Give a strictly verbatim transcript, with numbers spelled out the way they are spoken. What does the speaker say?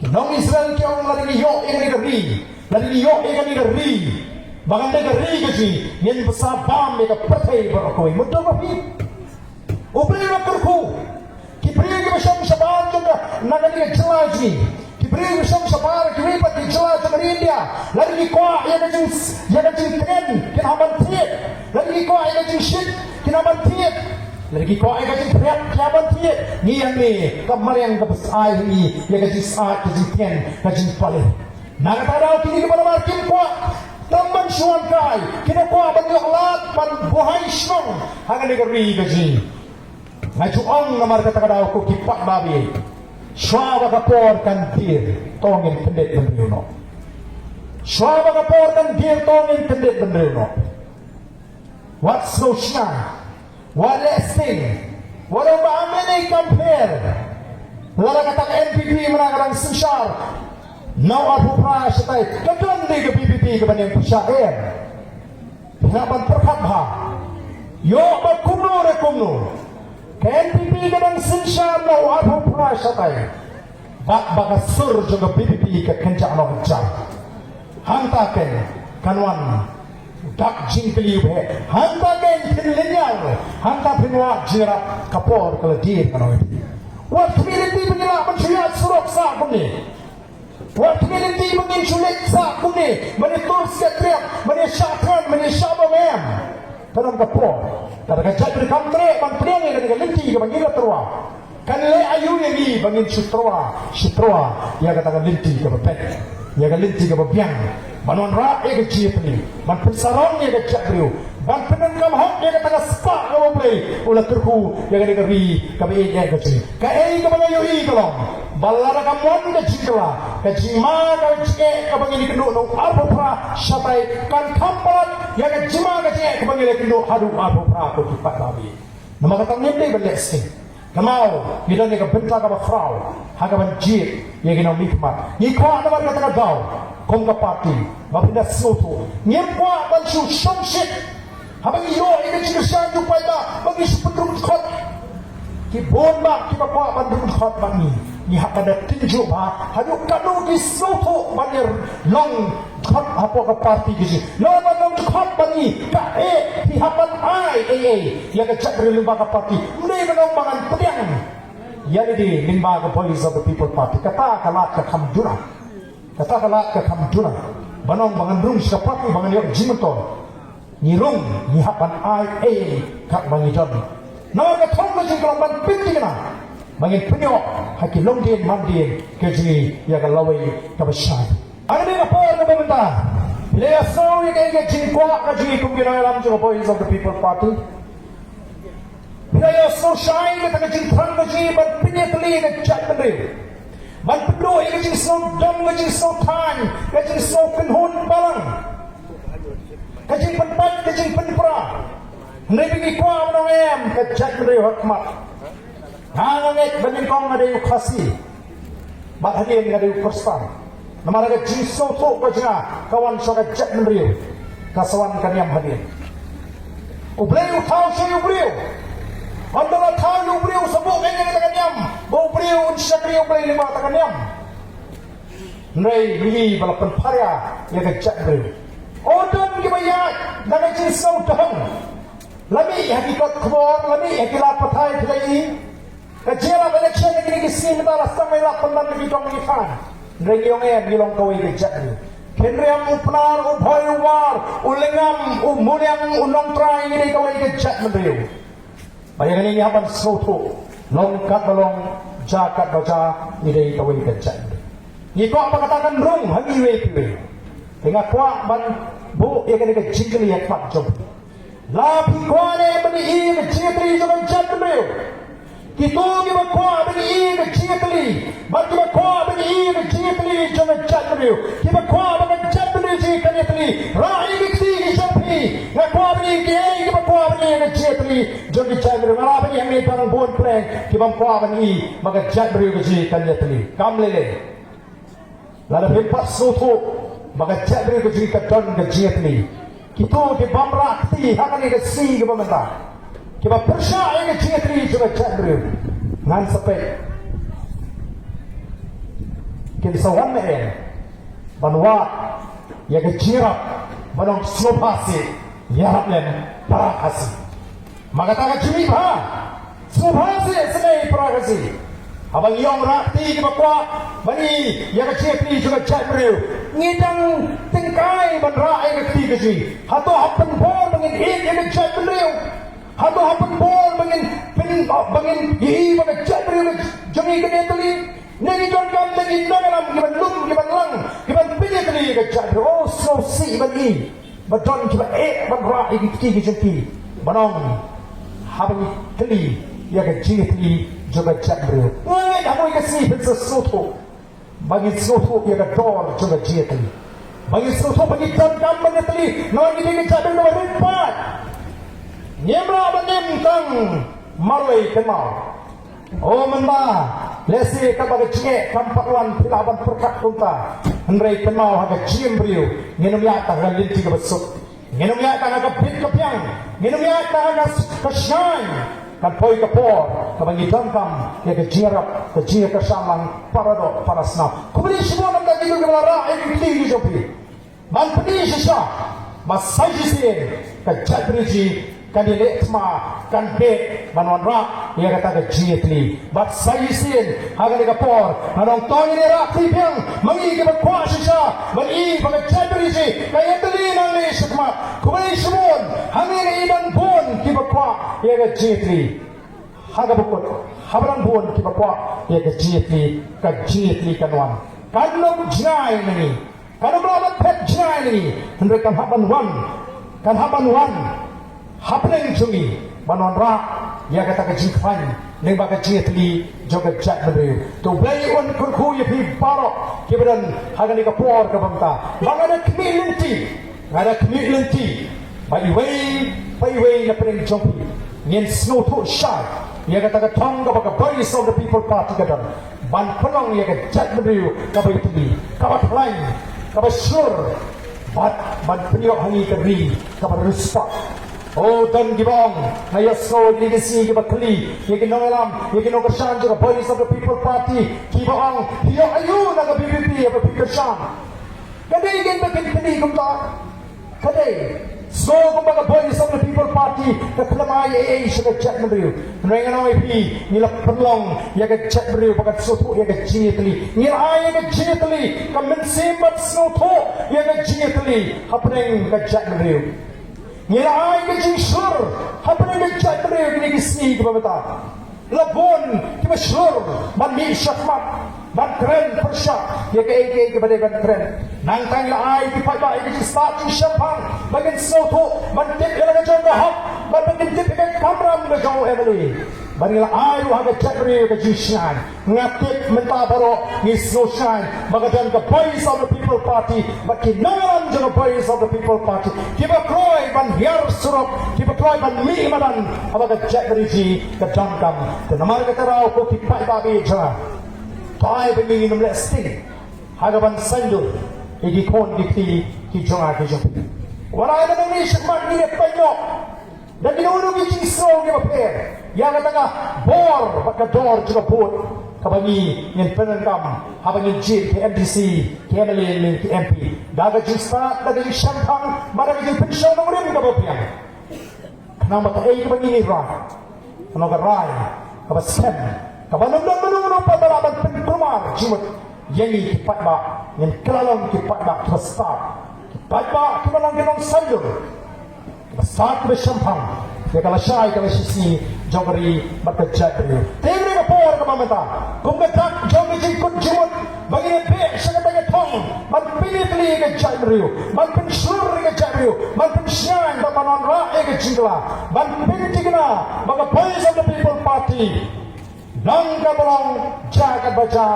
Nong Israel ki ong, lada ngi ïoh ïa kane ka ri, lada ngi ïoh ïa kane ka ri, ba kan dei ka ri ka jong ngi, ngin bsa bam ïa ka pyrthei baroh kawei. Mutdur ba phi. U briew u la kyrkhu. Ki briew kiba shong shabar jong ka, na kane ka jylla jong ngi, ki briew kiba shong shabar kiwei pat ki jylla jong ka ri India, lada ki kwah ïa ka jing, ïa ka jingtngen, kin hap ban thied. Lada ki kwah ïa ka jingshit, kin hap ban thied. Lada ki kwah ïa ka jingpyrkhat, kin hap ban thied. Ngi ïa ngi, ka mariang kaba ai ha ngi ïa ka jingsat, ka jingtngen, ka jingpale. Na kata ka daw kine kiba namar kim kwah tang ban shu wan kai, ki da kwah ban ïoh lad ban buhai shnong ha kane ka ri ka jong ngi. Nga ju ong namar kata ka daw, ko ki paidbah, shuwa ba ka por kan dier, to ngin kyndit bynriew noh. Shuwa ba ka por kan dier, to ngin kyndit bynriew noh. Wat sngew shngaiñ, wat leh sting, wat ong ba ym lei kam pher. Lada kata ka N P P mynta ka dang synshar na u arphew phra shatai, ka don dei ka V P P kaba ïeng pyrshah, em? Phi hap ban pyrkhat bha. Ïoh ba kumno re kumno, ka N P P ka dang synshar na u arphew phra shatai. Bad ba ka sur jong ka V P P ka kynjah noh jar. Hangta kein kan wan dak jingkylli ba heh. Hangta kein phin lynñiar. Hangta phin wad jingïarap, ka por ka la dier, kan ong. Wat khmih lynti ba ngin lah ban shu ïaid surok sah kumne. Wat khmih lynti ba ngin shu leit sah kumne, ban ïatur siat riat, ban ïashah thngan, ban ïashah bam, em. Ka don ka por. Lada ka jaitbynriew kam treh ban pdiang ïa kane ka lynti kaba ngi la tyrwa, kan leh aïu ïa ngi ba ngin shu tyrwa, shu tyrwa ïa kata ka lynti kaba beit, ïa ka lynti kaba biang, ban wanrah ïa ka jingïatylli, ban pynsarong ïa ka jaitbynriew, ban pyndonkam hok ïa kata ka spah kaba U Blei u la kyrkhu ïa kane ka ri kaba ïeit ka jong ngi. Kaei kaba nga ïohi ka long ba lada kam wan ka jingkylla, ka jingma ka jingeh kaba ngi la ïakynduh na u arphew phra shatai kan kham palat ïa ka jingma ka jingeh kaba ngi la ïakynduh haduh u arphew phra, ko ki paidbah. Namar kata ngim dei ban leh sting. Kynmaw, ngi don ïa ka bynta kaba khraw ha kaban jied ïa ki nongmihkhmat. Ngi kwah namar kata ka daw kum ka party ba phin da sngewthuh. Ngim kwah ban shu shongshit haba ngi ïoh ïa ka jingkyrshan jong u paidbah ba ngi shu pynrung dkhot. Ki bun bah kiba kwah ban rung dkhot bad ngi. Ngi hap ban da tynjuh bha haduh katno ki sngewthuh ban ïa long dkhot hapoh ka party ka jong ngi. Lada ban long dkhot bad ngi, kaei phi hap ban ai ei ei ïa ka jaitbynriew lyngba ka party. Ym dei ban ong ba ngan pdiang ïa lade lyngba ka Voice of the People Party. Kata ka lad ka kham duna. Kata ka lad ka kham duna ban ong ba ngan rung sha ka party ba ngan ïoh jingmyntoi. Ngi rung, ngi hap ban ai ei ei kat ba ngi don. Namar ka thong ka jong ngi ka long ban pynthikna ba ngin pynïoh ha ki longdien mandien ka jong ngi ïa ka lawei kaba shai. Ha kane ka por kaba mynta, phi la ïohsngew ïa ka, ïa ka jingkwah ka jong ngi kum ki nongïalam jong ka Voice of the People Party. Phi la ïohsngew shai kata ka jingthrang ka jong ngi ban pynïatylli ïa ka jaitbynriew, ban pynduh ïa ka jingsngew dom, ka jingsngew thaiñ, ka jingsngew kynhun balang, ka jingpynpait, ka jingpynpra. Hynrei ba ngi kwah ban ong em, ka jaitbynriew ha khmat. Nga, nga ngeit ba nyngkong nga dei u Khasi bad hadien nga dei u Khristan. Namar ka jingsngewthuh ka jong nga ka wan sha ka jaitbynriew, ka sa wan ka niam hadien. U Blei u thaw sha u briew. Hynda la thaw u briew, sa buh kein ïa kata ka niam ba u briew un shakri U Blei lyngba kata ka niam. Hynrei ngi i ba la pynpharia ïa ka jaitbynriew. U don kiba ïaid da ka jingsngewdhong. La mih ha ki kot khubor, la mih ha ki lad pathai, phi la i. Ka jingïalap election ha kine ki sngi mynta la sdang ban ïalap pynban da ki dong ki thaiñ. Hynrei ngi ong em, ngi long kawei ka jaitbynriew. Khynriam, u Pnar, u Bhoi, u War, u Lyngngam, u Muliang, u Nongtrai, ngi dei kawei ka jaitbynriew. Bad ïa kane ngi hap ban sngewthuh, long kat ba long, jia kat ba jia, ngi dei kawei ka jaitbynriew. Ngi kwah ba kata kan rung ha ngi iwei pa iwei. Te nga kwah ban buh ïa kane ka jingkylli ha khmat jong phi. La phi kwah ne ban ïohi ïa ka jingïatylli jong ka jaitbynriew? Kito kiba kwah ban ïohi ïa ka jingïatylli bad kiba kwah ban ïohi ïa ka jingïatylli jong ka jaitbynriew, kiba kwah ba ka jaitbynriew jong ngi kan ïatylli, rah ïa ki kti ki jong phi. Nga kwah ban ïohi kiei kiba kwah ban ïohi ïa ka jingïatylli jong ka jaitbynriew. Nga lah ban ïohi hangne dang bun pleng kiba kwah ban ïohi ba ka jaitbynriew ka jong ngi kan ïatylli. Kam lei lei. Lada phim pat sngewthuh ba ka jaitbynriew ka jong ngi ka don ka jingïatylli, kito ki bym rah kti ha kane ka sngi kaba mynta, kiba pyrshah ïa ka jingïatylli jong ka jaitbynriew, ngan sa peit. Kin sa wan na em ban wad ïa ka jingïarap ban ong sngewbha seh ïarap lem para Khasi. Ma kata ka jingmihbha, sngewbha seh sngewbha para Khasi. Haba ngi ong rah kti kiba kwah ban i ïa ka jingïatylli jong ka jaitbynriew, ngi dang tyngkai ban rah ïa ka kti ka jong ngi. Hato ha pynbor ba ngin ïeit ïa ka jaitbynriew? Hato ha pynbor ba ngin pyn ba ngin i ba ka jaitbynriew jong ngi kan ïatylli? Ne ngi donkam da ki nongïalam kiban lum kiban lang kiban pynïatylli ïa ka jaitbynriew? Oh, sngewsih ban i ba don kiba eh ban rah ïa ki kti ki jong ki ban ong haba ngi tylli ïa ka jingïatylli jong ka jaitbynriew. Nga ngeit ha kawei ka sngi phin sa sngewthuh ba ngi sngewthuh ïa ka dor jong ka jingïatylli, ba ngi sngewthuh ba ngi donkam ban ïatylli. Namar ngi dei ka jaitbynriew kaba rit paid. Ngim lah ban im tang marwei kynmaw. O mynba lehse kaba ka jingeh kam pat wan phi lah ban pyrkhat kumta. Hynrei kynmaw ha ka jingim briew ngin ym ïaid tang ha ka lynti kaba suk, ngin ym ïaid tang ha ka bit ka biang, ngin ym ïaid tang ha ka s- ka shngaiñ. Kan poi ka por kaba ngi donkam ïa ka jingïarap, ka jingïakyrshan lang para doh para snam. Khublei shibun namar ki briew kiba la rah ïa ki kti ki jong phi. Ban pyni shisha ba sa shisien ka jaitbynriew jong ngi kan ïaleh thma, kan beh ban wanrah ïa kata ka jingïatylli. Bad sa shisien ha kane ka por, nga ong to ngin ïarap kti biang ma ngi kiba kwah shisha ban i ba ka jaitbynriew jong ngi ka ïatylli nangne shakhmat. Khublei shibun, hangne ngi i dang bun kiba kwah ïa ka jingïatylli. Ha kaba kut, haba dang bun kiba kwah ïa ka jingïatylli, ka jingïatylli kan wan. Kan ym jngai na ngi, kan ym lah ban phet jngai na ngi, hynrei kan hap ban wan, kan hap ban wan hapdeng jong ngi ban wanrah ïa kata ka jingkhlaiñ lyngba ka jingïatylli jong ka jaitbynriew. To Blei un kyrkhu ïa phi baroh kiba don ha kane ka por kaba mynta. Ba nga da khmih lynti, nga da khmih lynti ba iwei pa iwei na pdeng jong phi ngin sngewthuh shai ïa kata ka thong kaba ka Voice of the People Party ka don ban pynlong ïa ka jaitbynriew kaba ïatylli, kaba khlaiñ, kaba shlur, bad ban pynïoh ha ngi ka ri kaba riewspah. O don kiba ong, nga ïohsngew ïa kine ki sngi kiba khlieh ïa ki nongïalam, ïa ki nongkyrshan jong ka Voice of the People Party kiba ong, ïoh aïu na ka V P P haba phi kyrshan? Ka dei kein ba kin pyni kumta? Ka dei. Sngew kumba ka Voice of the People Party ka khlem ai ei ei sha ka jaitbynriew. Hynrei ngan ong ïa phi, ngi la pynlong ïa ka jaitbynriew ba kan sngewthuh ïa ka jingïatylli. Ngi la ai ïa ka jingïatylli, ka mynsiem ban sngewthuh ïa ka jingïatylli hapdeng ka jaitbynriew. Ngi la ai ka jingshlur hapdeng ka jaitbynriew kine ki sngi kiba mynta. La bun kiba shlur ban mih shakhmat ban kren pyrshah ïa kaei kaei kaba dei ban kren. Nangta ngi la ai ki paidbah ïa ka jingstad jingshemphang ba kin sngewthuh, ban tip ïa la ka jong ka hok, ban, ban kin tip ïa ka kamram ka jong u M L A. Bad ngi la ai ruh ha ka jaitbynriew ka jingshngaiñ. Nga tip mynta baroh ngi sngewshngaiñ ba ka don ka Voice of the People Party bad ki nongïalam jong ka Voice of the People Party kiba kloi ban hiar surok, kiba kloi ban mih madan haba ka jaitbynriew jong ngi ka donkam. Te namar kata ruh ko ki paidbah ba ïeit jong nga, to ai ba ngin ym leh sting ha kaban saiñdur ïa ki khun ki kti ki jong nga ki jong phi. Wat ai ba nangne shakhmat ngin ïa peit noh da kino kino ki jingsngew kiba pher ïa kata ka bor bad ka dor jong ka vote kaba ngi ngin pyndonkam haba ngin jied ki M D C, ki M L A ne ki M P. Da ka jingstad, da ka jingshemphang bad da ka jingpynshong nongrim kaba biang. Khnang ba kaei kaba ngin ïa rai, khnang ka rai kaba skhem, kaba ym don mano mano pat ba lah ban pynkulmar jingmut ïa ngi ki paidbah. Ngin kylla long ki paidbah kiba stad, ki paidbah kiba long ki nongsaiñdur, kiba stad kiba shemphang ïa ka lashai ka lashisngi jong ka ri bad ka jaitbynriew. Te kane ka por kaba mynta, kum ka dak jong ka jingkut jingmut, ba ngin ïa beh sha kata ka thong ban pynïatylli ïa ka jaitbynriew, ban pynshlur ïa ka jaitbynriew, ban pynshngaiñ bad ban wanrah ïa ka jingkylla, ban pynthikna ba ka Voice of the People Party long kaba long, jia katba jia,